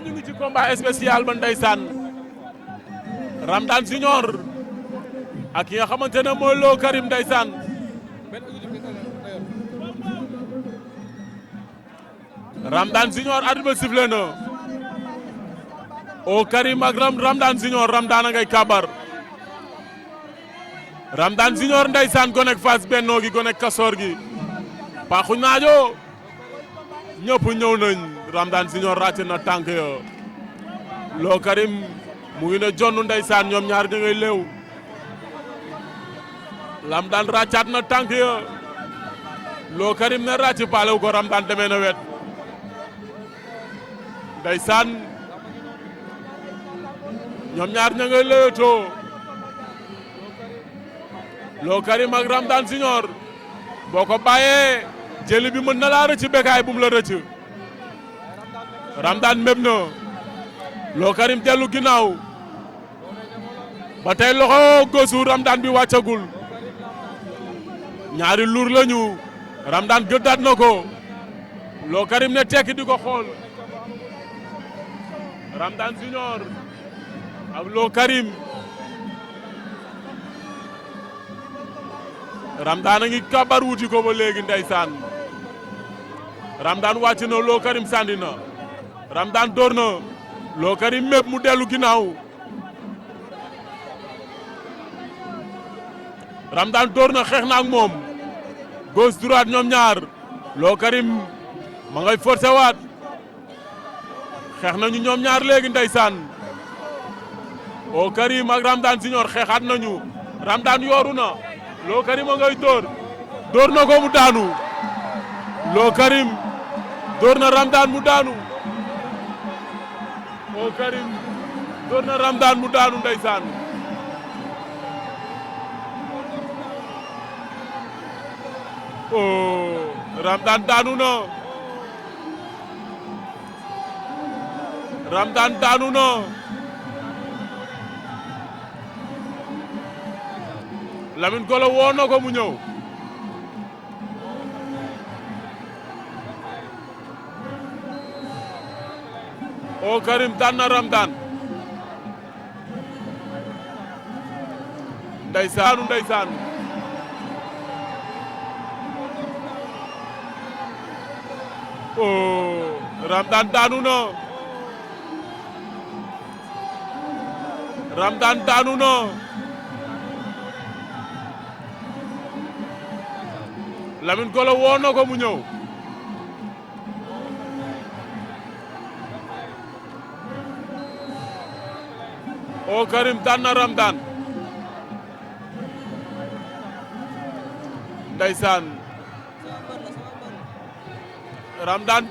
ñu ngi ci combat spécial ba ndeysaan Ramdan Junior ak ki nga xamante ne mooy Lo Karim ndeysaan Ramdan Junior arbitre bi sifflé na o Karim ak Ramdan Junior Ramdan a ngay kabar Ramdan Junior ndeysaan gonek Fass Benno gi gonek Kasoor gi paaxu naajo ñëpp ñëw nañ Ramdan Junior ràcc na tànk ya Lo Karim mu ngi ne jonn ndeysaan ñoom ñaar ña ngay léew Ramdan ràccaat na tànk ya Lo Karim ne ràcc paalew ko Ramdan demee na wet ndeysaan ñoom ñaar ña ngay léewtoo Lo Karim ak Ramdan Junior boo ko bàyyee jëli bi mën na laa rëcc bekaay bu mu la rëcc Ramdan méb na Lo Karim dellu ginnaaw ba tey loxo gosu Ramdan bi wàccagul ñaari luur lañu Ramdan gëddaat na ko Lo Karim ne tekki di ko xool Ramdan Junior ak Lo Karim Ramdan a ngi kabar wuti ko ba léegi ndeysaan Ramdan wàcc na Lo Karim sànni na Ramdan door na Lo Karim mépp mu dellu ginnaaw Ramdan door na xeex na ak moom gauche droite ñoom ñaar Lo Karim ma ngay forcé waat xeex nañu ñoom ñaar léegi ndeysaan o Karim ak Ramdan Junior xeexaat nañu Ramdan yooru na Lo Karim a ngay door na ko mu daanu Lo Karim door na Ramdan mu daanu o Karim door na Ramdan mu daanu ndeysaan o Ramdan daanu na Ramdan daanu na Lamine Golo woo na ko mu ñëw o Karim daan na Ramdan ndeysaan o Ramdan daanu na Ramdan daanu na Lamine Golo woo na ko mu ñëw o Karim daan na Ramdan ndeysaan Ramdan